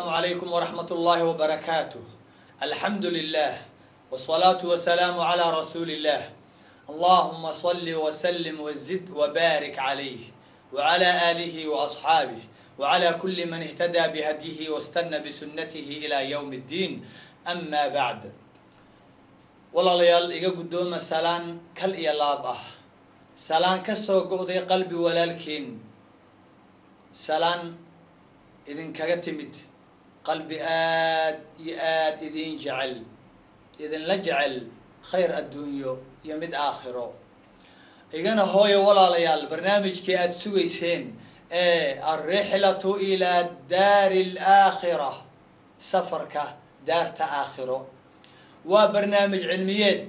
Calaykum waraxmat ullaahi wabarakaatuh. Alxamdu lilah wsalaatu wasalaamu calaa rasuuli illah. Allahuma salli wasalim wazid wabaarik calayh wacala aalihi waasxaabih wacala kuli man ihtadaa bihadyihi wastana bisunatihi ilaa yowmi ddiin. Ama bacd, walaalayaal, iga guddooma salaan kal iyo laab ah, salaan ka soo go'day qalbi walaalkiin, salaan idinkaga timid qalbi aad iyo aad idiin jecel, idinla jecel khayr adduunyo iyo mid aakhiro. Igana hooyo walaalayaal, barnaamijkii aada sugayseen ee alrixlatu ilaa daari alaakhira, safarka daarta aakhiro, waa barnaamij cilmiyeed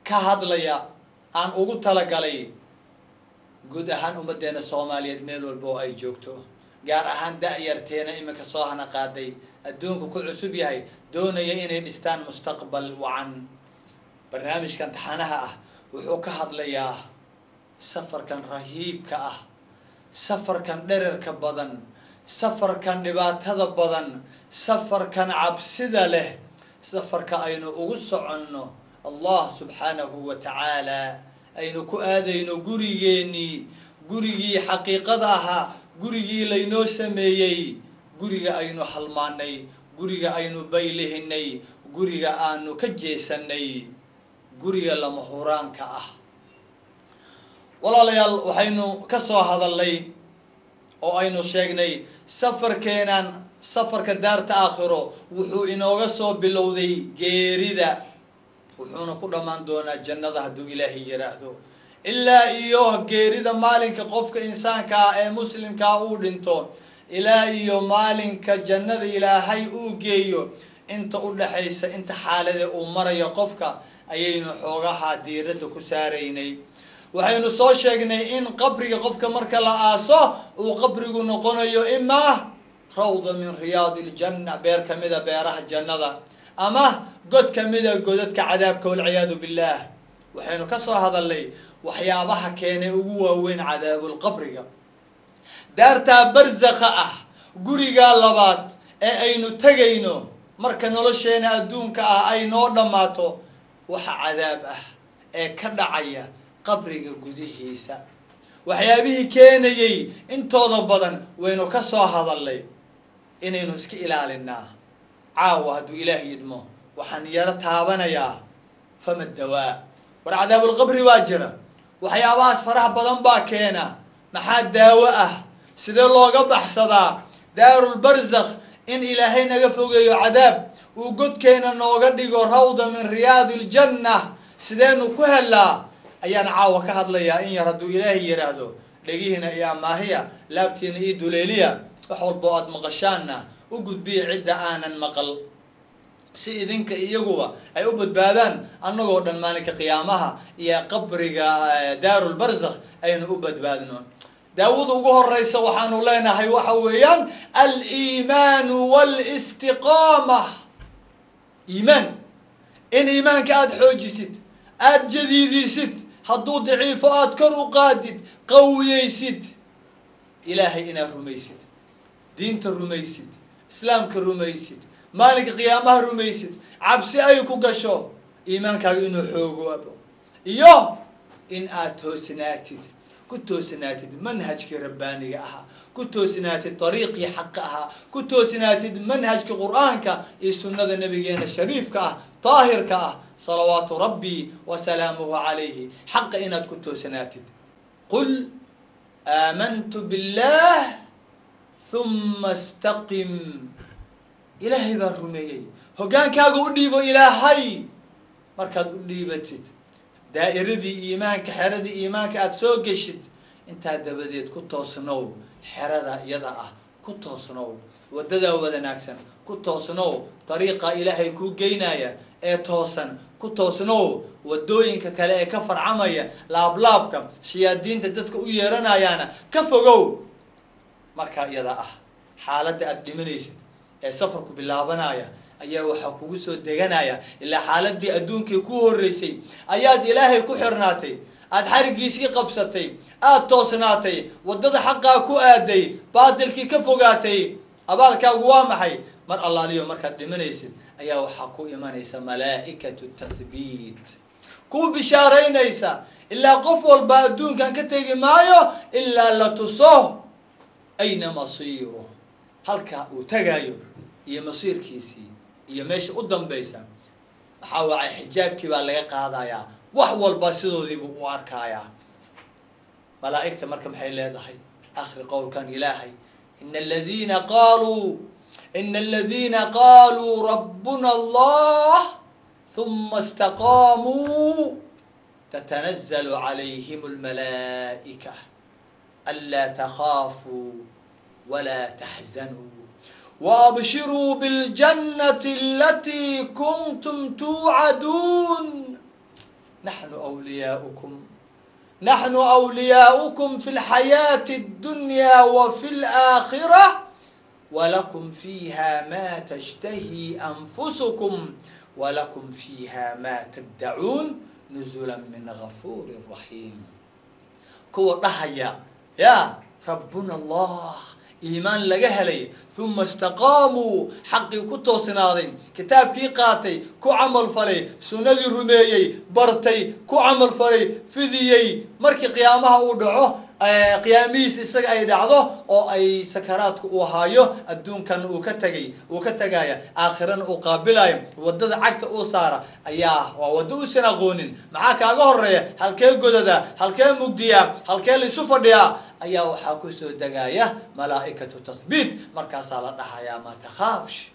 ka hadlaya aan ugu talagalay guud ahaan ummaddeena Soomaaliyeed meel walba oo ay joogto, gaar ahaan da-yarteena iminka soo hana qaaday, adduunka ku cusub yahay, doonaya inay dhistaan mustaqbal wacan. Barnaamijkan taxanaha ah wuxuu ka hadlayaa safarkan rahiibka ah, safarkan dhererka badan, safarkan dhibaatada badan, safarkan cabsida leh, safarka aynu ugu soconno Allah subxaanahu wa tacaala, aynu ku aadayno gurigeenii, gurigii xaqiiqada ahaa, gurigii laynoo sameeyey, guriga aynu halmaanay, guriga aynu baylihinay, guriga aanu ka jeesanay, guriga lama huraanka ah. Walaalayaal, waxaynu ka soo hadalnay oo aynu sheegnay safarkeenan, safarka daarta aakhiro, wuxuu inooga soo bilowday geerida, wuxuuna ku dhammaan doonaa jannada hadduu Ilaahay yiraahdo. Ilaa iyo geerida, maalinka qofka insaanka ah ee muslimkaa uu dhinto, ilaa iyo maalinka jannada Ilaahay uu geeyo, inta u dhaxaysa, inta xaalade uu marayo qofka ayaynu xoogaha diiradda ku saaraynay. Waxaynu soo sheegnay in qabriga qofka marka la aaso uu qabrigu noqonayo imaa rawda min riyaadi iljanna, beer kamida beeraha jannada, ama god kamida godadka cadaabka, walciyaadu billah. Waxaynu ka soo hadalnay waxyaabaha keenay ugu waaweyn cadaabulqabriga, daartaa barzakha ah, gurigaa labaad ee aynu tegayno marka nolosheena adduunka ah ay noo dhammaato, waxa cadaab ah ee ka dhacaya qabriga gudihiisa. Waxyaabihii keenayay intooda badan waynu ka soo hadalnay inaynu iska ilaalinaa. Caawa hadduu Ilaah yidmo waxaan yaro taabanayaa fama dawaa. War, cadaabulqabri baa jira, waxyaabahaas faraha badan baa keena, maxaa daawo ah? Sidee looga baxsadaa daarulbarzakh? In Ilaahay naga fogeeyo cadaab, uu godkeena nooga dhigo rawda min riyaadi iljanna, sideenu ku helaa ayaan caawa ka hadlayaa in yar hadduu Ilaahay yidhaahdo. Dhegihiina iyo amaahiya, laabtiina iyo duleeliya, wax walba oo aada maqashaanna u gudbiya cidda aanan maqal, si idinka iyaguba ay u badbaadaan, annagoo dhan maalinka qiyaamaha iyo qabriga daarulbarzakh aynu u badbaadno. Daawada ugu horeysa waxaanu leenahay waxa weeyaan aliimaanu walistiqaama. Iimaan, in iimaanka aada xoojisid, aada jadiidisid, hadduu daciifo aada kor u qaadid, qawiyeysid, Ilaahay inaad rumaysid, diinta rumaysid, islaamka rumaysid, maalinka qiyaamaha rumaysid, cabsi ay ku gasho, iimaankaaga inuu xoogoabo, iyo in aad toosnaatid, ku toosnaatid manhajkii rabbaaniga ahaa, ku toosnaatid dariiqii xaqa ahaa, ku toosnaatid manhajkii Qur-aanka iyo sunnada nabigeena shariifka ah, daahirka ah, salawaatu rabbi wa salaamuhu calayhi, xaqa inaad ku toosnaatid. Qul aamantu billah huma istaqim. Ilaahay baan rumeeyey, hoggaankaaga u dhiibo Ilaahay. Markaad u dhiibatid daa'iradii iimaanka, xeradii iimaanka aada soo geshid, intaa dabadeed ku toosnow xerada iyada ah, ku toosnow waddadaa wanaagsan, ku toosnow dariiqa Ilaahay kuu geynaya ee toosan, ku toosnow waddooyinka kale ee ka farcamaya laablaabka siyaadiinta dadka u yeeranayaana ka fogow. Markaa iyada ah xaaladda aada dhimanaysid ee safarku bilaabanaya ayaa waxaa kugu soo deganaya, ilaa xaaladii adduunkii ku horreysay ayaad Ilaahay ku xirnaatay, aada xarigiisii qabsatay, aada toosnaatay, waddada xaqaa ku aaday, baatilkii ka fogaatay. Abaalkaagu waa maxay? Mar allaaliyo markaad dhimanaysid ayaa waxaa ku imanaysa malaa'ikatu tathbiit, ku bishaaraynaysa. Ilaa qof walba adduunkan ka tegi maayo ilaa la tuso ayna masiiruh, halkaa uu tagaayo iyo masiirkiisii iyo meesha u dambaysa. Waxaa waacay xijaabkii baa laga qaadayaa, wax walba sidoodiibuu u arkayaa. Malaa'igta marka maxay leedahay? Akhri qowlkan Ilaahay: ina aladiina qaaluu rabbuna Allah huma istaqaamuu tatanazlu calayhim almalaa'ika anlaa takhaafuu walaa taxzanuu waabshiruu biاljannati alatii kuntum tuucaduun, naxnu awliyaa'ukum fi اlxayaati اddunya wa fi اlaakhira, walakum fiiha ma tashtahii anfusukum, walakum fiiha ma taddacuun, nuzula min gafuuri raxiim. Kuwa dhahaya ya rabbuna Allah, iimaan laga helay, huma istaqaamuu, xaqii ku toosnaaday, kitaabkii qaatay, ku camal falay, sunnadii rumeeyey, bartay, ku camal falay, fidiyey, markii qiyaamaha uu dhaco, qiyaamihiis isaga ay dhacdo oo ay sakaraadku uu haayo, adduunkan uu ka tegay, uu ka tegaya, aakhirana uu qaabilayo, waddada cagta uu saara ayaa waa waddo uusan aqoonin. Maxaa kaaga horeeya? Halkee godada? Halkee mugdiya? Halkee laisu fadhiyaa? Ayaa waxaa kusoo degaya malaa'ikatu tathbiit. Markaasaa la dhahayaa: ma takhaafsh,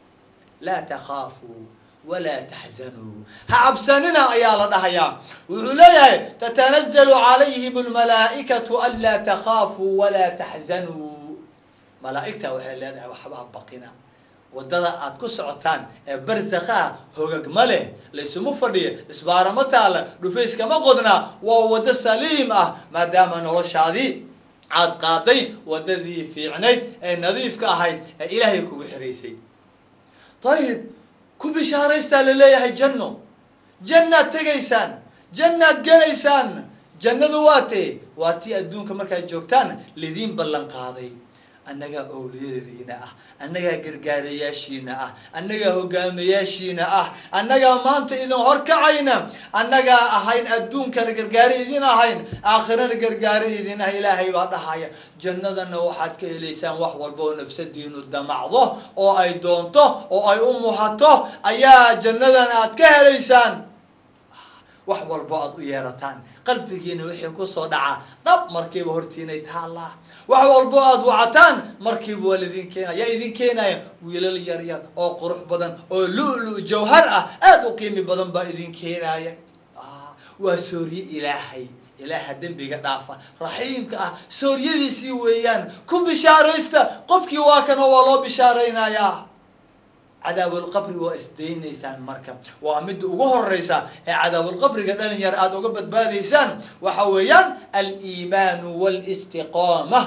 laa takhaafuu walaa taxzanuu, ha cabsanina ayaa la dhahayaa. Wuxuu leeyahay: tatanazalu calayhim almalaa'ikatu anlaa takhaafuu walaa taxzanuu. Malaa'igta waxay leedahay: waxba ha baqina, waddada aad ku socotaan ee barzakha ah hogag ma leh, laysuma fadhiyo, isbaara ma taala, dhufayskama qodna, waa waddo saliim ah, maadaama noloshaadii aad qaaday waddadii fiicnayd ee nadiifka ahayd ee Ilaahay kugu xiraysay. Ayib, ku bishaaraystaa la leeyahay, janno, jannaad tegaysaan, jannaad gelaysaan. Jannadu waa tee? Waa tii adduunka markaad joogtaan lidiin ballan qaaday. Annagaa owliyadiina ah, annagaa gargaarayaashiina ah, annagaa hogaamiyaashiina ah, annagaa maanta idin horkacayna, annagaa ahayn adduunkana gargaari idin ahayn, aakhirana gargaari idin ah. Ilaahay baa dhahaya: jannadana waxaad ka helaysaan wax walba oo nafsadiinu damacdo oo ay doonto oo ay u muhato ayaa jannadan aad ka helaysaan. Wax walbo aad u yeerataan, qalbigiina wixii kusoo dhaca dhab markiiba hortiinay taallaa. Wax walbo aad wacataan markiiba waa laidin keenaya. Yaa idin keenaya? Wiilal yar yar oo qurux badan oo lu-lu jawhar ah, aada u qiimi badan baa idin keenaya. Waa soorye Ilaahay, Ilaaha dembiga dhaafa, raxiimka ah, sooryadiisii weeyaan. Ku bishaaraysta. Qofkii waa kanoo waa loo bishaaraynayaa. Cadaabulqabri waa isdaynaysaan. Marka waa midda ugu horeysa ee cadaabulqabriga dhalinyar aada uga badbaadaysaan waxa weeyaan aliimaanu walistiqaama,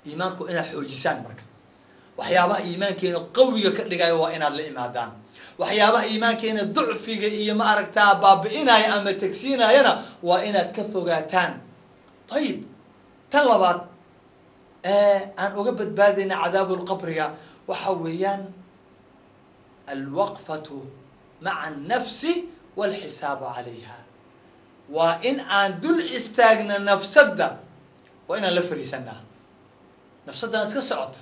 iimaanku inaad xoojisaan. Marka waxyaabaha iimaankeena qawiga ka dhigayo waa inaad la imaadaan. Waxyaabaha iimaankeena ducfiga iyo ma aragtaa baabi'inaya ama tegsiinayana waa inaad ka fogaataan. Ayib, tan labaad aan uga badbaadayna cadaabulqabriga waxa weeyaan alwaqfatu maca annafsi walxisaabu calayha. Waa in aan dul istaagna nafsadda, waa inaan la fariisanaa nafsaddan iska socota,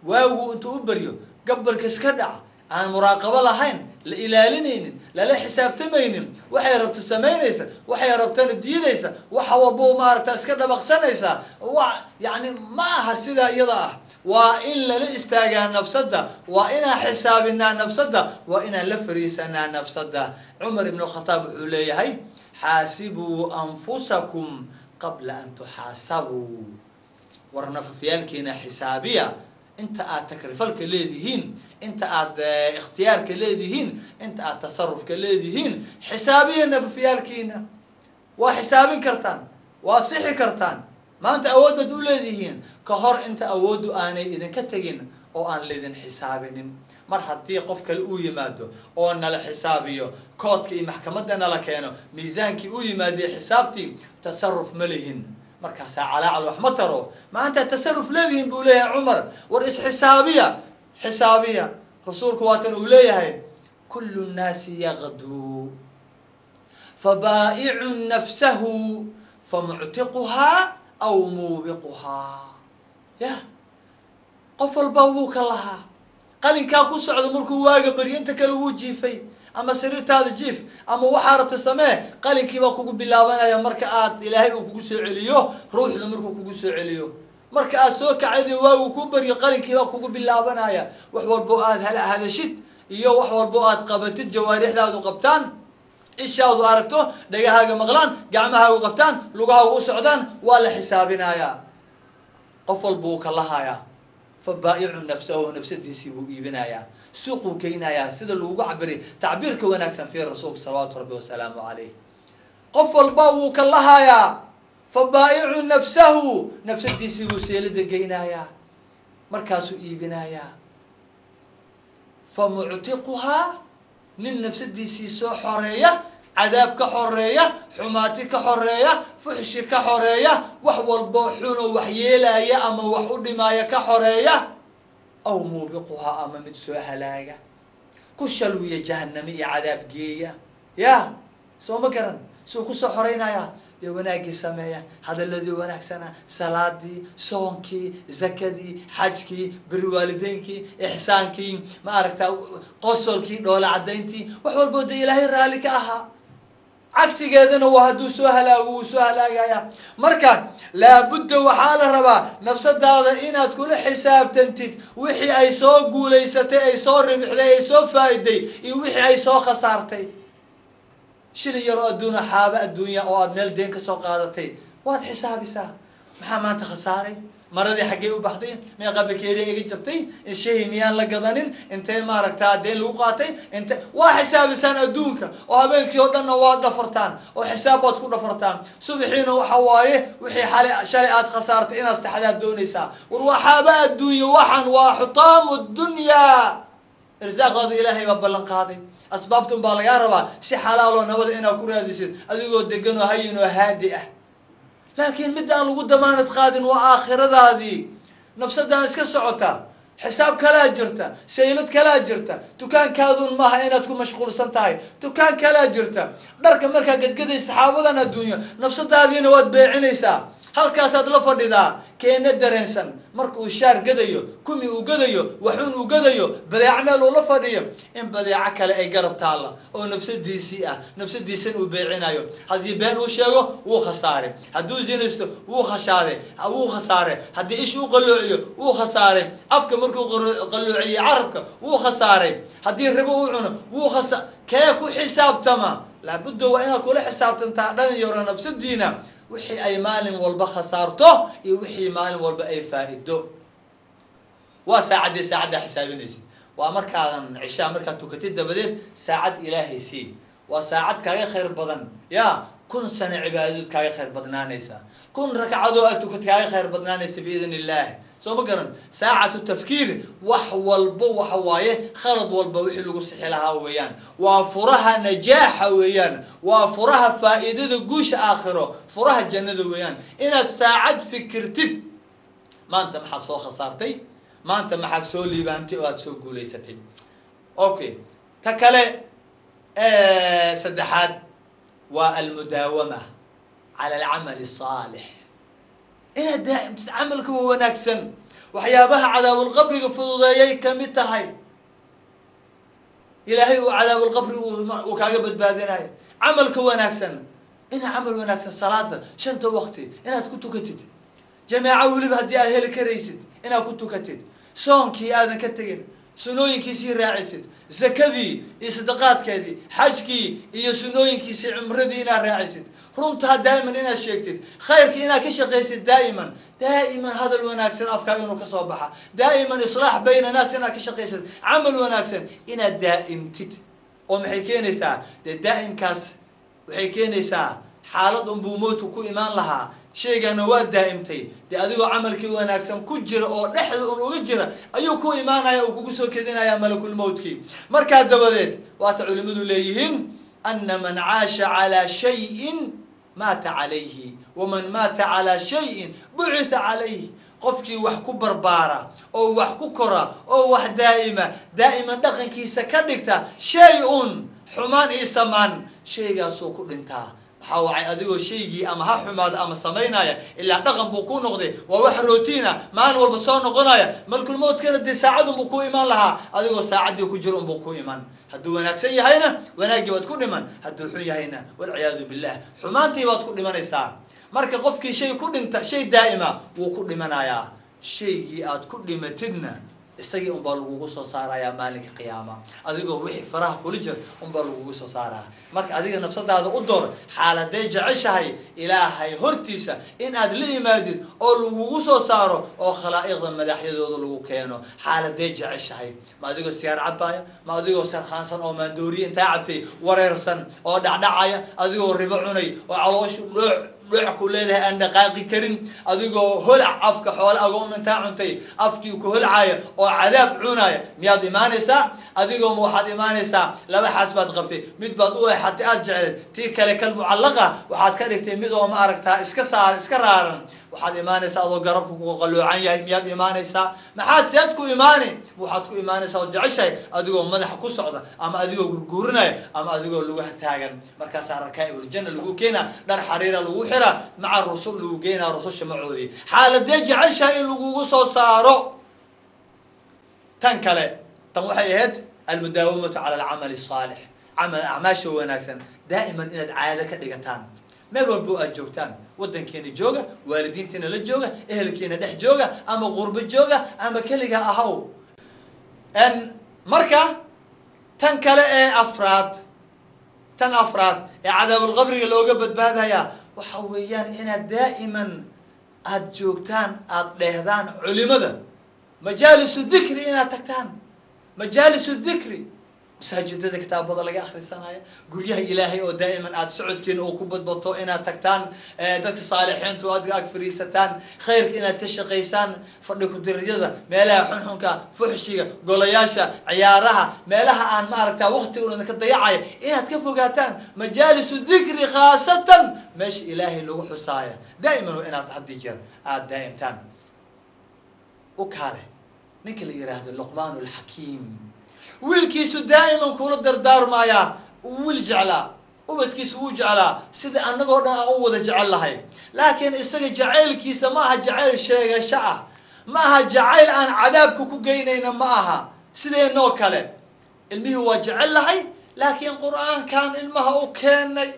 waagu intuu u baryo gabalka iska dhaca, aan muraaqabo lahayn, la ilaalinaynin, lala xisaabtamaynin, waxay rabto samaynaysa, waxay rabtana diidaysa, waxa walbo maaragta iska dhabaqsanaysa. Wa yani ma aha sidaa iyada ah. Waa in lala istaagaa nafsadda, waa inaan xisaabinaa nafsadda, waa inaan la fariisanaa nafsadda. Cumar ibn Khataab wuxuu leeyahay: xaasibuu anfusakum qabla an tuxaasabuu. War nafafyaalkiina xisaabiya inta aad takrifalka leedihiin, inta aad ikhtiyaarka leedihiin, inta aad tasarufka leedihiin. Xisaabiya nafafyaalkiina. Waa xisaabin kartaan, waad sixi kartaan, maanta awood baad u leedihiin, ka hor inta awooddu aanay idinka tegin oo aan laydin xisaabinin. Mar haddii qof kale uu yimaado oo nala xisaabiyo, koodka iyo maxkamadda nala keeno, miisaankii u yimaadiyo xisaabtii, tasaruf ma lihin. Markaasaa calaacal wax ma taro. Maanta tasaruf leedihiin buu leeyahay Cumar. War isxisaabiya, xisaabiya. Rasuulku waatan uu leeyahay kullu nnaasi yaqduu fabaa'icun nafsahu famuctiquhaa aw muubiquhaa. Ya qof walba wuu ka lahaa, qalinkaa ku socda markuu waaga baryo, inta kale wuu jiifay. Ama sariirtaada jiif ama waxaa rabta samee, qalinkiibaa kugu bilaabanaya marka aad ilaahay uu kugu soo celiyo, ruuxda markuu kugu soo celiyo. Marka aad soo kacayda waagu ku baryo, qalinkiibaa kugu bilaabanaya. Wax walbo aad hadashid iyo wax walbo aad qabatid, jawaarixdaadu qabtaan, ishaadu aragto, dhagahaaga maqlaan, gacmahaagu qabtaan, lugahaagu u socdaan, waa la xisaabinayaa. Qof walba wuu ka lahayaa. Fa baa'icu nafsahu, nafsadiisii buu iibinayaa, suuquu keynayaa. Sida lagugu cabiray tacbiirka wanaagsan fi rasuulka salawaatu rabbi wasalaamu calayh. Qof walba wuu ka lahayaa. Fa baa'icu nafsahu, nafsadiisii buu seelida geynayaa, markaasuu iibinayaa. Fa muctiquhaa, nin nafsadiisii soo xoreeya, cadaab ka xoreeya, xumaati ka xoreeya, fuxshi ka xoreeya, wax walbo xunoo wax yeelaya ama wax u dhimaaya ka xoreeya, aw muubiquhaa, ama mid soo halaaga, ku shalwiya jahaname iyo cadaab geeya. Ya soo ma garan suu kusoo xoreynayaa? Dee wanaaggii sameeya, hadaladii wanaagsana, salaadii, soonkii, zakadii, xajkii, beri waalideynkii, ixsaankii, ma aragtaa, qosolkii, dhoola caddayntii, wax walbo dee ilaahay raalli ka ahaa. Cagsigeedana waa hadduu soo halaago, wuu soo halaagaya. Marka laabudda waxaa la rabaa nafsadaada inaad kula xisaabtantid wixii ay soo guulaysatay, ay soo ribixday, ay soo faa'iday, iyo wixii ay soo khasaartay. Shilin yaroo adduuna, xaaba adduunya oo aad meel deen kasoo qaadatay, waad xisaabisaa. Maxaa maanta khasaaray? Maradii xaggee u baxday? Meeqa bakeeriya iga jabtay? Shahi miyaan la gadanin? Intee maaragtaa deen lagu qaatay? Inte waa xisaabisaan adduunka, oo habeenkii oo dhanna waad dhafartaan, oo xisaab baad ku dhafartaan. Subaxiina waxa waaye wixii xalay shalay aad khasaartay inaad saxdaad doonaysaa. War waa xaaba adduunyo, waxaan waa xutaamu dunyaa. Irsaaqdaada ilaahay baa ballan qaaday. Asbaabta un baa lagaa rabaa si xalaaloo nabada inaad ku raadisid, adigoo degan oo hayin oo haadi ah. Laakiin mid aan lagu damaanad qaadin waa aakhiradaadii. Nafsadaan iska socota, xisaab kalaa jirta, saylad kalaa jirta. Dukaankaadun maaha inaad ku mashquulsan tahay, dukaan kalaa jirta. Dharka markaa gadgadaysa saxaabadan adduunyo, nafsadaadiina waad beecinaysaa, halkaasaad la fadhidaa. Keena dareensan marka uu shaar gadayo, kumi uu gadayo, waxuun uu gadayo, badeeco meel uu la fadhiyo, in badeeco kale ay garab taalla oo nafsadiisii ah, nafsadiisan uu beecinayo. Haddii been uu sheego wuu khasaare, hadduu zinaysto wuu khashaade, wuu khasaare, haddii ish uu qalloociyo wuu khasaare, afka markuu qalloociyey carabka wuu khasaaray, haddii ribo uu cuno wuu khasa. Kee ku xisaabtama? Laabudda waa inaad kula xisaabtantaa dhalinyaro nafsadiina wixii ay maalin walba khasaarto iyo wixii maalin walba ay faa'ido. Waa saacaddii saacaddaa xisaabinaysid, waa markaadan cishaa markaad tukatid dabadeed saacad ilaahay sii. Waa saacad kaaga khayr badan ya 1000 sano cibaadadood kaaga khayr badnaanaysa, 1000 rakcadoo aad tukad kaaga khayr badnaanaysa biidn illaahi. Soo ma garan? Saacatu tafkiir, wax walba waxa waaye khalad walba wixii lagu sixi lahaa weeyaan. Waa furaha najaaxa weeyaan, waa furaha faa'iidada guusha aakhiro, furaha jannada weeyaan. Inaad saacad fikirtid maanta maxaad soo khasaartay, maanta maxaad soo liibaantay oo aad soo guulaysatay. Okay, ta kale saddexaad waa almudaawama cala alcamal asaalix, inaad daa'imtid camalka waa wanaagsan. Waxyaabaha cadaabulqabriga fududeeyay kamid tahay, ilaahay uu cadaabulqabri uu kaaga badbaadinayo camalka wanaagsan. Inaad camal wanaagsan, salaada 5 waqti inaad ku tukatid, jamaaco weliba haddii aad heli karaysid inaad ku tukatid, soonkii aadan ka tegin, sunooyinkiisii raacisid, zakadii iyo sadaqaadkeedii, xajkii iyo sunooyinkiisii, cumradii inaad raacisid, runtaa daa'iman inaad sheegtid, khayrkii inaad ka shaqaysid daa'iman, daa'iman hadal wanaagsan afkaaga inuu kasoo baxa, daa'iman islaax bayna naas inaad ka shaqaysid, camal wanaagsan inaad daa'imtid. Oo maxay keenaysaa? Dee daa'imkaas waxay keenaysaa xaalad unbuu mowtku ku imaan lahaa, shaygana waa daa'imtay. Dee adigoo camalkii wanaagsan ku jira oo dhexda un uga jira ayuu ku imaanaya, uu kugu soo kedinaya malakul mowtkii. Markaa dabadeed waata culimadu leeyihiin ana man caasha calaa shayin Maata calayhi, waman maata calaa shayin bucitha calayhi. Qofkii wax ku barbaara oo wax ku kora oo wax daa'ima daa'iman dhaqankiisa ka dhigta shay un xumaan iyo samaan, shaygaasuu ku dhintaa. Maxaa wacay? Adigoo shaygii ama ha xumaado ama samaynaya, ilaa dhaqan buu ku noqday, waa wax rootiina maalin walba soo noqonaya. Malkulmoodkana dee saacad unbuu ku imaan lahaa, adigoo saacaddii ku jiro unbuu ku iman. Hadduu wanaagsan yahayna wanaaggii baad ku dhiman, hadduu xun yahayna walciyaadu billah xumaantii baad ku dhimanaysaa. Marka qofkii shay ku dhinta, shay daa'ima wuu ku dhimanayaa. Shaygii aad ku dhimatidna isagii unbaa lagugu soo saarayaa maalinka qiyaama, adigoo wixii faraha kula jir unbaa lagugu soo saaraa. Marka adiga nafsadaada u door xaaladee jeceshahay ilaahay hortiisa in aad la imaadid oo lagugu soo saaro oo khalaa'iqda madaxyadooda lagu keeno. Xaaladee jeceshahay? Ma adigoo sigaar cabaaya? Ma adigoo sarkhaansan oo maandooriye intaa cabtay wareersan oo dhacdhacaya? Adigoo ribo cunay oo calooshu dhooc dhooc ku leedahay aan dhaqaaqi karin? Adigoo holac afka xoole agoon intaa cuntay afkii ku holcaya oo cadaab cunaya miyaad imaanaysaa? Adigoo ma waxaad imaanaysaa laba xaas baad qabtay, mid baad u eexatay aada jecleed, tii kale kal mucallaqa waxaad ka dhigtay mid oo ma aragtaa iska saar iska raaran. Waxaad imaanaysaa adoo garabku ku qaloocan yahay miyaad imaanaysaa? Maxaad seed ku imaani? Waxaad ku imaanaysaa ood jeceshahay adigoo madaxa ku socda ama adigoo gurguurinaya ama adigoo lugaha taagan. Markaasaa rakaa'ibuljanna lagu keenaa, dhar xariira lagu xiraa, maca rusul lagu geenaa, rususha macoodii. Xaaladee jeceshahay in lagugu soo saaro? Tan kale, tan waxay ahayd almudaawamatu cala alcamali asaalix, camal acmaasha wanaagsan daa'iman inaad caado ka dhigataan meel walbo aad joogtaan. Waddankiina jooga, waalidiintiina la jooga, ehelkiina dhex jooga, ama qurbo jooga ama keliga ahaw. Marka tan kale ee afraad, tan afraad ee cadaabulqabriga looga badbaadaya waxa weeyaan inaad daa'iman aada joogtaan, aada dheehdaan culimada, majaalisu dhikri inaad tagtaan, majaalisu dhikri, masaajidada kitaabada laga akhrisanaya, guryaha ilaahay oo daa'iman aada socodkiina uu ku badbato inaad tagtaan, dadka saalixiintu aad ag fariisataan, khayrka inaad ka shaqaysaan, fadhi kudiriyada, meelaha xunxunka, fuxshiga, golayaasha, ciyaaraha, meelaha aan ma aragtaa waqtiga idinka dayacaya inaad ka fogaataan. Majaalisu dhikri khaasatan meesha ilaahay lagu xusaaya daa'iman waa inaad haddii jeer aada daa'imtaan. U kaale ninka la yiraahdo Luqmaan alxakiim, wiilkiisu daa'iman kula dardaarmayaa. Wiil jeclaa, ubadkiisu wuu jeclaa sida annagoo dhan aan u wada jecel lahay, laakiin isaga jacaylkiisa ma aha jacayl sheegasho ah, ma aha jacayl aan cadaabka ku geynayna, ma aha sideenoo kale. Ilmihii waa jecel lahay, laakiin qur-aankan ilmaha u keenay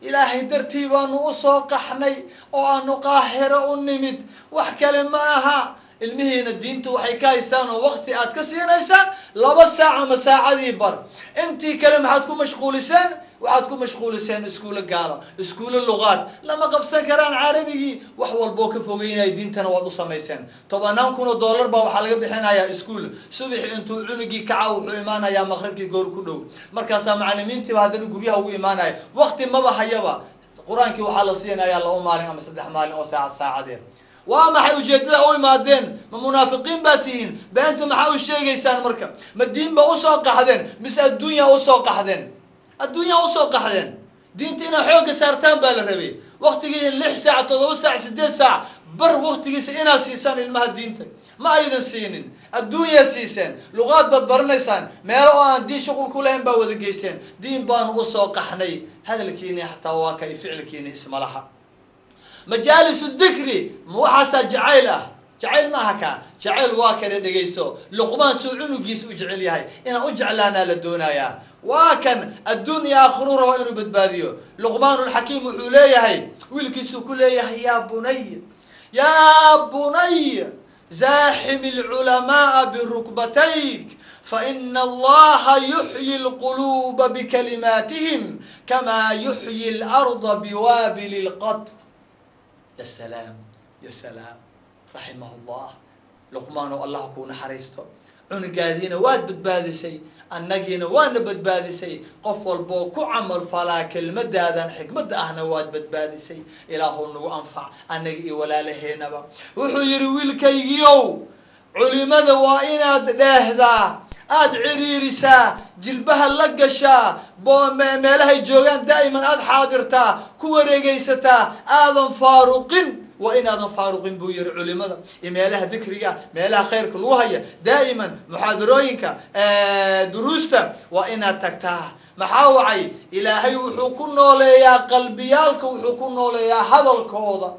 ilaahay dartii baanu usoo qaxnay oo aanu qaahiro u nimid, wax kale ma aha. Ilmihiina diinta waxay ka haystaan oo waqti aad ka siinaysaan 2 saac ama saacadii bar, intii kale maxaad ku mashquuliseen? Waxaad ku mashquuliseen iskuulo gaalo, iskuulo luqaad, lama qabsan karaan carabigii, wax walboo ka fogeynaya diintana waad u samayseen. 10,000 oo dollar baa waxaa laga bixinayaa iskuul. Subaxi intuu cunugii kaca wuxuu imaanayaa maqribkii goor ku dhow, markaasaa macalimiintiiba haddana guryaha ugu imaanaya, waqti maba hayaba. Qur-aankii waxaa la siinayaa 2 maalin ama 3 maalin oo saacad saacadeed. Waa maxay ujeedada u imaadeen? Ma munaafiqiin baa tihiin? Beenta maxaa u sheegaysaan? Marka ma diin ba usoo qaxdeen mise adduunya usoo qaxdeen? Adduunya usoo qaxdeen. Diinta inaad xoogga saartaan baa la rabay. Waqtigii 6 saac, 7 saac, 8 saac bar waqtigiisa inaad siisaan ilmaha diinta ma aydan siinin, adduunya siiseen. Luqaad baad baranaysaan, meelo oo aan diin shuqul ku lahayn baa wada geyseen. Diin baanu usoo qaxnay, hadalkiini xataa waa ka ficilkiini ismalaha. Majaalisu dhikri ma waxaasaa jacayl ah? Jacayl ma aha kaa, jacayl waa kana. Dhegayso Luqmaan suu cunugiisa u jecel yahay, inaan u jeclaanaa la doonayaa. Waa kan adduun iyo aakhiruu rabo inuu badbaadiyo. Luqmaanulxakiim wuxuu leeyahay wiilkiisuu ku leeyahay: yaa bunay, yaa bunay, zaaxim alculamaaa birukbatayk, faina allaha yuxyi alquluuba bikalimaatihim kama yuxyi alarda biwaabili lqatr. Ya salaam, ya salaam, raximah llah Luqmaan oo Allah kuu naxariisto. Cunugaadiina waad badbaadisay, annagiina waana badbaadisay. Qof walboo ku camal falaa kelmadaadan xikmadda ahna waad badbaadisay. Ilaahu nagu anfac annaga iyo walaalaheenaba. Wuxuu yihi: wiilkaygiiow, culimada waa inaad dheehdaa, aada ciriirisaa, jilbaha la gashaa, meelahay joogaan daa'iman aada xaadirtaa. ku wareegaysataa, aadan faaruqin. Waa inaadan faaruqin buu yihi culimada iyo meelaha dikriga, meelaha khayrka lagu haya, daa'iman muxaadarooyinka, duruusta waa inaad tagtaa. Maxaa wacay? Ilaahay wuxuu ku nooleeyaa qalbiyaalka, wuxuu ku nooleeyaa hadalkooda,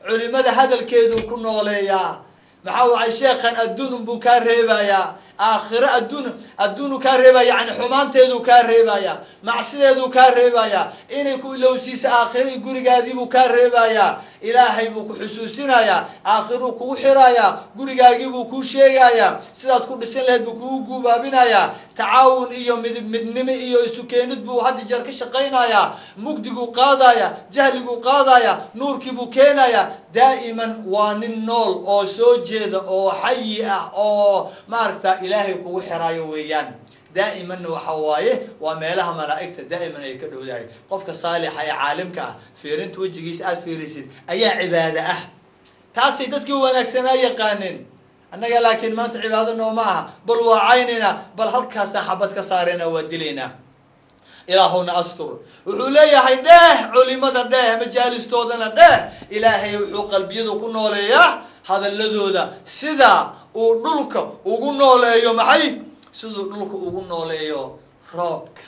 culimada hadalkeeduu ku nooleeyaa. Maxaa wacay? Sheekhan adduun buu kaa reebayaa, aakhiro adduun adduunu kaa reebaya, yani xumaanteeduu kaa reebaya, macsideeduu kaa reebaya, inay ku ilowsiiso aakhiro iyo gurigaadiibuu kaa reebayaa. Ilaahay buu ku xusuusinayaa, aakhiruu kugu xirayaa, gurigaagiibuu kuu sheegayaa, sidaad ku dhisan lahayd buu kugu guubaabinayaa, tacaawun iyo midib midnimo iyo isu keenid buu hadda jeer ka shaqaynayaa, mugdiguu qaadaya, jahliguu qaadaya, nuurkiibuu keenayaa. Daa'iman waa nin nool oo soo jeeda oo xayi ah oo maaragta ilaahay kugu xiraayo weeyaan. Daa'imanna waxa waaye waa meelaha malaa'igta daa'iman ay ka dhowdahay. Qofka saalixa ee caalimka ah fiirinta wejigiisa aada fiirisid ayaa cibaado ah, taasay dadkii wanaagsanaa yaqaaneen. Annaga laakiin maanta cibaado nooma aha, bal waa caynaynaa, bal halkaasaan xabad ka saarayna, waa dilaynaa. Ilaahuna astur. Wuxuu leeyahay dheeh culimada, dheeh majaalistoodana dheeh. Ilaahay wuxuu qalbiyadu ku nooleeyaa hadaladooda, sida uu dhulka ugu nooleeyo maxay? Siduu dhulka ugu nooleeyo roobka.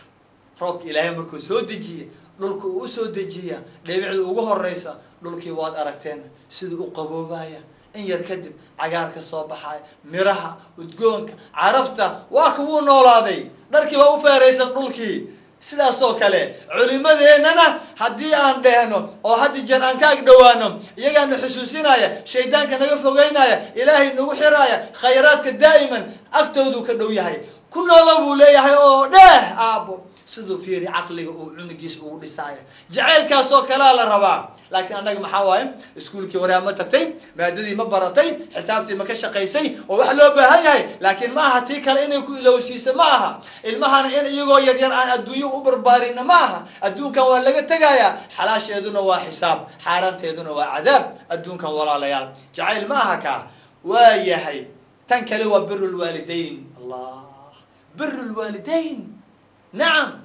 Roobka ilaahay markuu soo dejiya, dhulka uu usoo dejiya, dhibicda ugu horeysa, dhulkii waad aragteen siduu u qaboobaya, in yar kadib cagaarka soo baxaya, miraha udgoonka, carafta, waa kuwuu noolaaday, dharkii baa u feeraysan dhulkii. Sidaasoo kale culimadeennana haddii aan dhehno oo haddi jeer aan ka ag dhowaano, iyagaana xusuusinaya, shaydaanka naga fogeynaya, ilaahay nagu xiraaya, khayraadka daa'iman agtooduu ka dhow yahay. Ku noolo buu leeyahay oo dheeh aabbo, siduu fiiri caqliga uu cunugiisa ugu dhisaaya, jaceylkaasoo kalea la rabaa. Laakiin annaga maxaa waaye? Iskuulkii waraa ma tagtay, maadadii ma baratay, xisaabtii ma ka shaqaysay, oo wax loo baahan yahay. Laakiin ma aha tii kale inay ku ilowsiiso, ma aha ilmahana in iyagoo yaryar aan adduunyo u barbaarina, ma aha. Adduunkan waa laga tegayaa, xalaasheeduna waa xisaab, xaaraanteeduna waa cadaab adduunkan. Walaalayaal, jacayl ma aha kaa waa yahay. Tan kale waa biru lwaalidayn. Allah, biru lwaalidayn, nacam.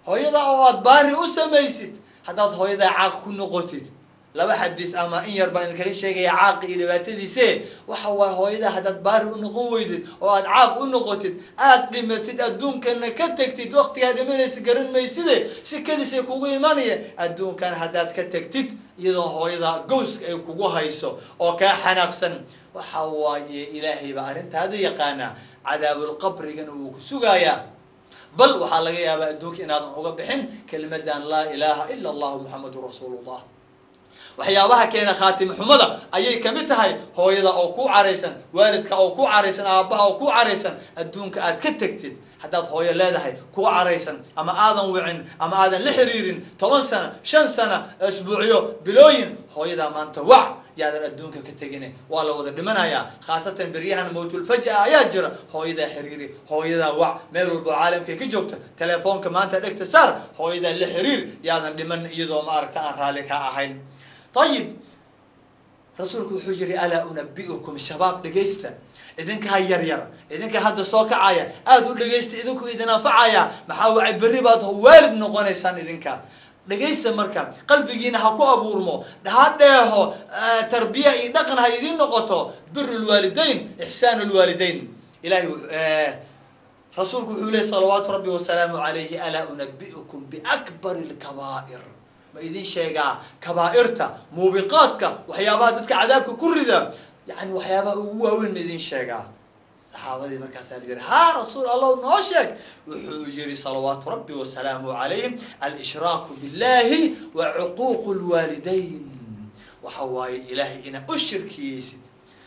Hooyada oo aad baari u samaysid, haddaad hooyadaa caaq ku noqotid, laba xadiis ama in yar baan idinkaga sheegaya caaqi iyo dhibaatadiise. Waxa waay hooyadaa haddaad baari u noqon weydid oo aad caaq u noqotid, aad dhimatid, adduunkana ka tegtid, waqtigaa dhimanaysa garan mayside, si kadisay kugu imanaya. Adduunkan haddaad ka tegtid iyadoo hooyadaa gowska ay kugu hayso oo kaa xanaaqsan, waxa waaye ilaahay baa arrintaada yaqaanaa, cadaabulqabrigana wuu ku sugayaa. Bal waxaa laga yaabaa adduunka inaadan uga bixin kelimadan laa ilaaha ila allahu muxamadun rasuulullah. Waxyaabaha keena khaatimo xumada ayay kamid tahay hooyada oo ku caraysan, waalidka oo ku caraysan, aabbaha oo ku caraysan, adduunka aad ka tegtid. Haddaad hooyo leedahay ku caraysan, ama aadan wicin ama aadan la xiriirin 10 sano, 5 sano, isbuucyo, bilooyin, hooyadaa maanta wac, yaadan adduunka ka tegine. Waa la wada dhimanayaa, khaasatan beryahan mawtulfaj'a ayaa jira. Hooyadaa xiriiri, hooyadaa wac, meel walbo caalamkay ka joogta, telefoonka maanta dhegta saar, hooyadaa la xiriir, yaadan dhiman iyadoo maaragta aan raalli ka ahayn. Ayib, rasuulku wuxuu yihi alaa unabi'ukum, shabaab dhegaysta, idinkaa yar yar, idinka hadda soo kacaya, aada u dhegaysta, idinku idin anfacaya. Maxaa wacay? Berri baad waalid noqonaysaan idinka. Dhegaysta marka, qalbigiina ha ku abuurmo, ha dheeho, tarbiya iyo dhaqan ha idiin noqoto biru lwaalidayn, ixsaan lwaalidayn. Ilahay rasuulku wuxuu lehy salawaatu rabbi wasalaamu calayhi, alaa unabi'ukum biakbari lkabaa'ir, ma idin sheegaa kabaa'irta, muubiqaadka, waxyaabaha dadka cadaabka ku rida, yani waxyaabaha ugu waaweyn ma idin sheegaa? Saxaabadii markaasaa la yihi, haa rasuul allah, noo sheeg. Wuxuu yihi salawaatu rabbi wasalaamu calayhim, alshraaku billahi wa cuquuqu lwaalidayn. Waxa waaye ilaahay inaad u shirkiyeysid,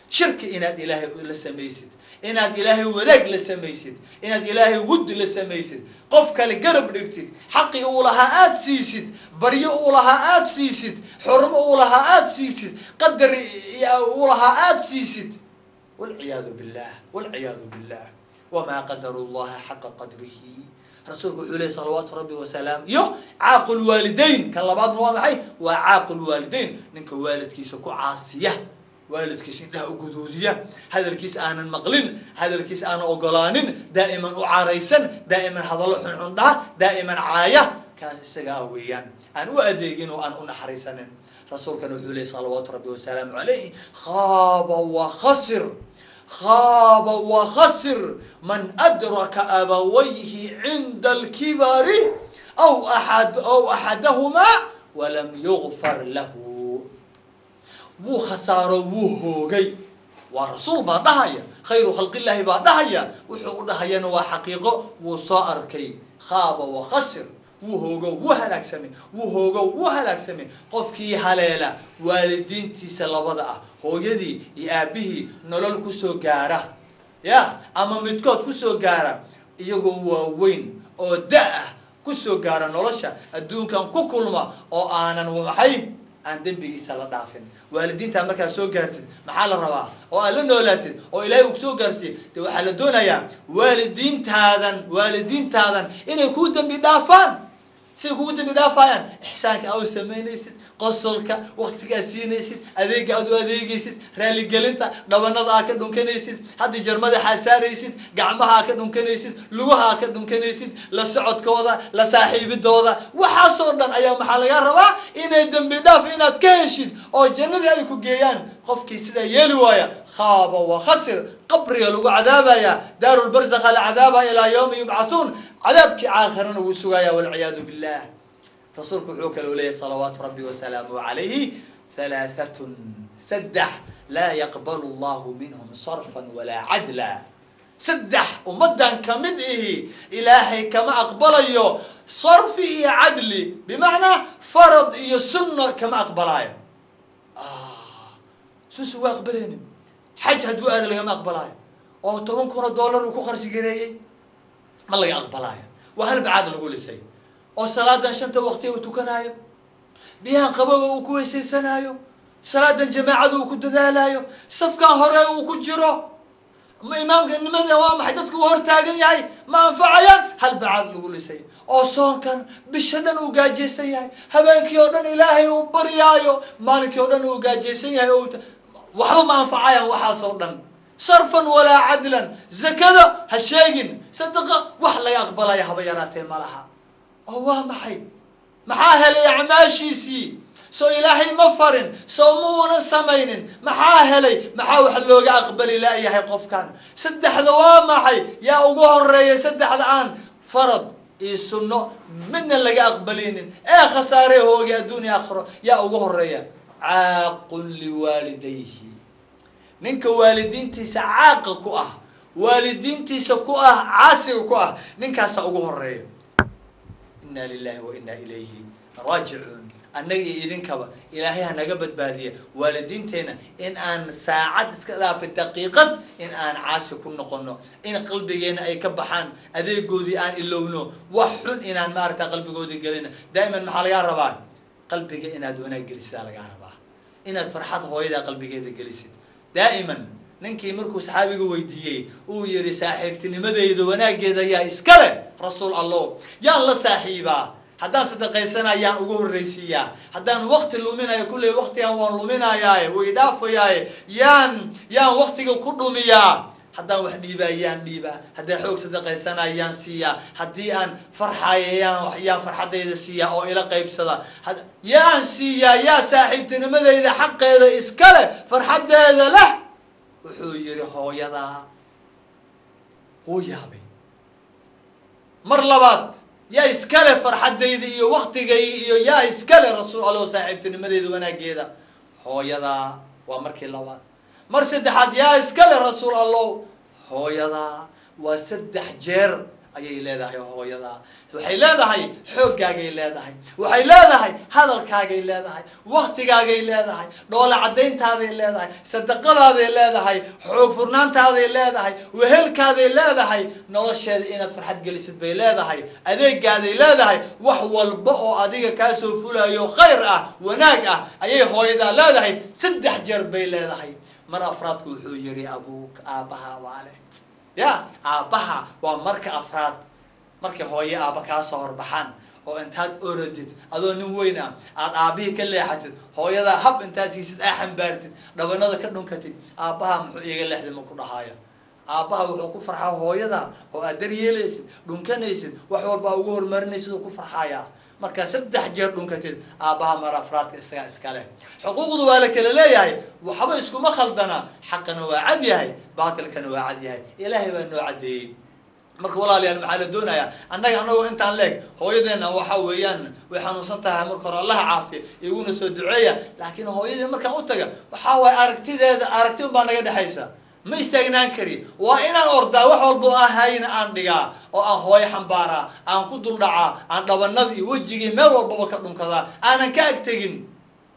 shirki inaad ilaahay la samaysid, inaad ilaahay wadaag la samaysid, inaad ilaahay wud la samaysid, qof kale garab dhigtid, xaqii uu lahaa aada siisid, baryo uu lahaa aada siisid, xurmo uu lahaa aada siisid, qadar uu lahaa aada siisid. Walciyaadu billah, walciyaadu billah. Wamaa qadaru llaha xaqa qadrihi. Rasuulku wuxuu lehy salawaatu rabbi wasalaam. Iyo caaqu lwaalidayn, kan labaadna waa maxay? Waa caaqu lwaalidayn, ninka waalidkiisa ku caasiya, waalidkiisa indhaha u guduudiya, hadalkiisa aanan maqlin, hadalkiisa aanan ogolaanin, daa'iman u caraysan, daa'iman hadallo xunxun dhaha, daa'iman caaya. Kaas isaga ah weeyaan aan u adeegin oo aan u naxariisanin. Rasuulkana wuxuu leeyay salawaatu rabbi wasalaamu calayh, khaaba wa khasir, khaaba wa khasir man adraka abawayhi cinda alkibari aw aad aw axadahumaa walam yugfar lahu. Wuu khasaaro, wuu hoogay. Waa rasuul baa dhahaya, khayru khalqillaahi baa dhahaya. Wuxuu u dhahayana waa xaqiiqo, wuu soo arkay. Khaaba wa khasir, wuu hoogo, wuu halaagsamay, wuu hoogo, wuu halaagsamay qofkii haleela waalidiintiisa labada ah, hooyadii iyo aabihii, nolol kusoo gaara ya ama midkood kusoo gaara iyagoo waaweyn oo da-ah, kusoo gaara nolosha adduunkan ku kulma oo aanan waxay aan dembigiisa la dhaafin. Waalidiintaa markaa soo gaartid, maxaa la rabaa oo aad la noolaatid oo ilaahay uu kusoo gaarsiiye? De waxaa la doonayaa waalidiintaadan inay kuu dembi dhaafaan. Siay kugu dembi dhaafayaan? Ixsaanka aad u samaynaysid, qosolka, waktiga aad siinaysid, adeega aad u adeegaysid, raaligelinta, dhabanada aad ka dhunkanaysid, haddi jeer madaxaa saaraysid, gacmaha aad ka dhunkanaysid, lugaha aad ka dhunkanaysid, la socodkooda, la saaxiibidooda, waxaasoo dhan ayaa maxaa lagaa rabaa? Inay dembi dhaaf inaad ka heshid oo jannadii ay ku geeyaan. Qofkii sidaa yeeli waaya, khaaba wa khasir, qabriga lagu cadaabaya, daarulbarzakha la cadaabaya ilaa yawmi yubcathuun, cadaabkii aakhirana wuu sugaya, walciyaadu billah. Rasuulku wuxuu kaloo leeyahy salawaatu rabbi wasalaamuhu calayhi, halaahatun, saddex, laa yaqbalu allahu minhum sarfan walaa cadla. Saddex ummaddan kamid ihi ilaahay kama aqbalayo sarfi iyo cadli, bimacnaa farad iyo sunna kama aqbalaayo. Suusu waa aqbalaynin. Xaj hadduu aada lagama aqbalaayo oo $10,000 uu ku qarshi gareeyey, ma laga aqbalaayo, waa hal bacaad lagu lisay. Oo salaadan shanta waqti uu tukanaayo, biyahan qabowga uu ku weysaysanaayo, salaadan jamaacada uu ku dadaalaayo, safkan hore uu ku jiro, ma imaamka nimada waa maxay dadka uu hortaagan yahay, ma anfacayaan, hal bacaad lagu lisay. Oo soonkan bisha dhan uu gaajaysan yahay, habeenkii oo dhan ilaahay uu baryaayo, maalinkii oo dhan uu gaajaysan yahay, oo waxba ma anfacayaan waxaasoo dhan, sarfan walaa cadlan. Zakada ha sheegin, sadaqa wax laga aqbalaya haba yaraatee ma laha. Oo waa maxay? Maxaa helay acmaashiisii? Soo ilaahay ma farin? Soo muunan samaynin? Maxaa helay? Maxaa wax looga aqbali laayahay qofkan? Saddexda waa maxay? Yaa ugu horeeya saddexda aan farad iyo sunno midna laga aqbalinin ee khasaare hooga adduun iyo aakhiro? Yaa ugu horeeya? Caaqun liwaalidayhi, ninka waalidiintiisa caaqa ku ah, waalidiintiisa ku ah caasiga ku ah, ninkaasaa ugu horeeya. Inna lilahi wa inna ilayhi raajicuun. Annaga iyo idinkaba ilaahay ha naga badbaadiya waalidiinteena in aan saacad iska dhaafay, daqiiqad in aan caasi ku noqono, in qalbigeena ay ka baxaan adeegoodii, aan ilowno, wax xun inaan maaragta qalbigoodii gelino. Daa'iman maxaa lagaa rabaa? Qalbiga inaad wanaag gelisidaa lagaa rabaa, inaad farxad hooyadaa qalbigeeda gelisid daa'iman. Ninkii markuu saxaabiga weydiiyey uu yihi, saaxiibtinimadeyda wanaageeda yaa iska leh, rasuul allow? Yaan la saaxiibaa? Haddaan sadaqaysana yaan ugu horreysiiyaa? Haddaan wakti luminayo, kulley waktigan waan luminayaaye, wuu idhaafayaaye, yaan waktiga ku dhumiyaa? Haddaan wax dhiibaa yaan dhiibaa? Haddaan xoog sadaqaysanaya yaan siiyaa? Haddii aan farxaaya yaan farxadayda siiyaa oo ila qaybsada? Yaan siiyaa? Yaa saaxiibtinimadeyda xaqeeda iska leh, farxaddeeda leh? Wuxuu yihi, hooyadaa. Wuu yaabay. Mar labaad, yaa iskale farxaddayda iyo waktigayga iyo yaa iskale, rasuul allow, saaxiibtinimadeyda wanaageeda? Hooyadaa. Waa markii labaad. Mar saddexaad, yaa iskale, rasuul allow? Hooyadaa. Waa saddex jeer ayay leedahay hooyadaa. Waxay leedahay xooggaagay leedahay, waxay leedahay hadalkaagay leedahay, waktigaagay leedahay, dhoola caddayntaaday leedahay, sadaqadaaday leedahay, xoog furnaantaaday leedahay, wehelkaaday leedahay, nolosheeda inaad farxad gelisid bay leedahay, adeegaaday leedahay. Wax walba oo adiga kaasoo fulayo khayr ah, wanaag ah, ayay hooyadaa leedahay. Saddex jeer bay leedahay. Mar afraadku wuxuu yihi, abuuk, aabbaha waa leh. Ya aabbaha waa marka afraad. Markay hooye aabba kaasoo horbaxaan oo intaad orodid adoo nin weyn ah aada aabbihii ka leexatid, hooyadaa hab intaad siisid, aa xambaartid, dhabanada ka dhunkatid, aabbaha muxuu iiga leexday ma ku dhahaayo. Aabbaha wuxuu ku farxaa hooyada oo aad daryeelaysid, dhunkanaysid, wax walba aa ugu horumarinaysid oo ku farxaaya. Markaa 3 jeer dhunkatid aabbaha mar afraadka isagaa iskale. Xuquuqdu waa la kala leeyahay, waxba iskuma khaldana, xaqana waa cad yahay, baatilkana waa cad yahay, ilaahay baa noo caddeeyey. Marka walaalayaal maxaa la doonayaa annaga anagoo intaan leeg hooyadeena waxa weeyaan way xanuunsan tahay, marka hore Allaha caafiya iguna soo duceeya, laakiin hooyadeen markaan u taga waxaa waaye aragtideeda aragti unbaa naga dhexaysa, ma istaagnaan kari, waa inaan ordaa, wax walba oo aan hayna aan dhigaa oo aan hooyo xambaaraa, aan ku dul dhacaa, aan dhabanadii iyo wejigii meel walbaba ka dhunkadaa, aanan ka agtegin.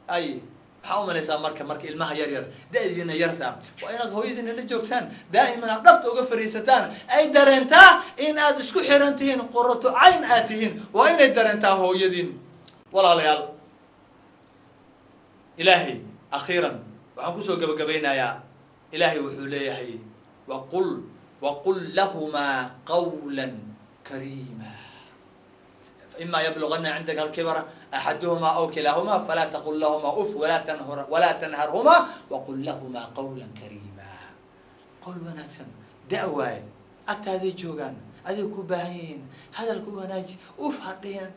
Ay maxaa umalaysaa marka ilmaha yar yar da-diina yarta waa inaad hooyadiina la joogtaan, daa'iman aad dhabta uga fariisataan, ay dareentaa in aad isku xiran tihiin, qurato cayn aad tihiin, waa inay dareentaa hooyadiin. Walaalayaal ilaahay akhiiran waxaan kusoo gabagabaynayaa, ilaahay wuxuu leeyahay waqul lahumaa qawlan kariima ima yablugana cindaka alkibara axaduhuma aw kilaahuma falaa taqul lahuma uf walaa tanharhuma waqul lahuma qawlan kariima. Qowl wanaagsan da' waaye, agtaaday joogaan, adiga ku baahan yihiin, hadalka u wanaaji, uf ha dhihin,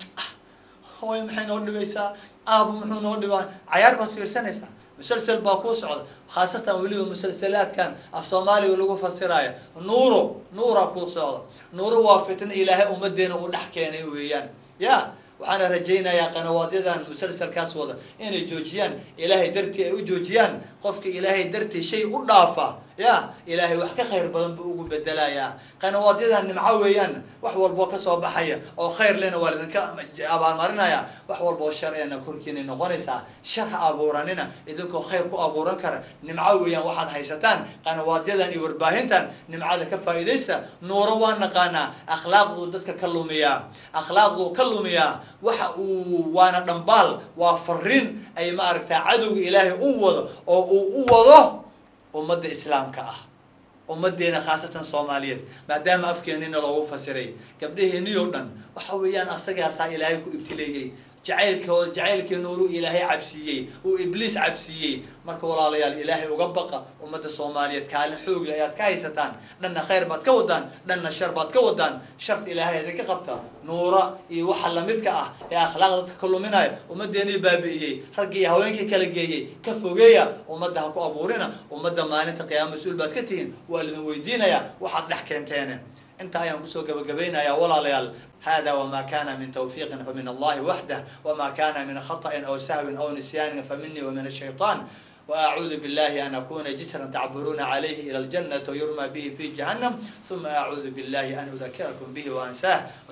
hooyo maxay noo dhibaysaa, aabo muxuu noo dhibaa, cayaar baad fiirsanaysaa, musalsal baa kuu socda, khaasatan weliba musalsalaadkan af soomaaliga lagu fasiraayo, nuura kuu socda. Nuuro waa fitna ilaahay ummadeena uu dhex keenay weeyaan. Ya waxaana rajaynayaa qanawaadyadan musalsalkaas wada inay joojiyaan, ilaahay dartii ay u joojiyaan. Qofka ilaahay dartii shay u dhaafa ya ilaahay wax ka khayr badan buu ugu bedelayaa. Qanawaadyadan nimco weeyaan, wax walboo kasoo baxaya oo khayr lena waa lidinka abaalmarinaya, wax walboo shar eena korkiinay noqonaysaa. Shar ha abuuranina, idinkoo khayr ku abuuran kara. Nimco weeyaan waxaad haysataan qanawaadyadan iyo warbaahintan, nimcada ka faa'iidaysta. Nuuro waa naqaanaa, akhlaaqduu dadka ka lumiyaa, akhlaaqduu ka lumiyaa, waxa uu waana dhambaal, waa fariin ay ma aragtaa cadowga ilaahay u wado oo uu u wado ummadda islaamka ah, ummadeena khaasatan Soomaaliyeed, maadaama afkeenina loogu fasiray gabdhaheennii oo dhan. Waxa weeyaan asagaasaa ilaahay ku ibtileeyey, jacaylkooda jacaylkii nuuru ilaahay cabsiiyey, uu ibliis cabsiiyey. Marka walaalayaal ilaahay uga baqa ummadda Soomaaliyeed, kaalin xoog leh ayaad ka haysataan, dhanna khayr baad ka wadaan, dhanna shar baad ka wadaan. Sharta ilaahay idinka qabta, nuura iyo waxa lamidka ah ee akhlaaqda dadka ka luminaya, ummadeenii baabi'iyey, raggii iyo haweenkii kala geeyey, ka fogeeya ummadda, ha ku abuurina ummadda. Maalinta qiyaama mas-uul baad ka tihiin, waa lidin weydiinayaa waxaad dhex keenteene. Inta ayaan kusoo gabagabaynayaa walaalayaal. Hada wma kana min tawfiiqin famin allahi waxdah, wma kana min khaطأin aw sahwin aw nisyaanin faminii wamin الshayطan, وأعوذ بالله أن أكون جسرا تعبرون عليه إلى الجنة ويرمى به في جهنم، ثم أعوذ بالله أن أذكركم به وأنساه.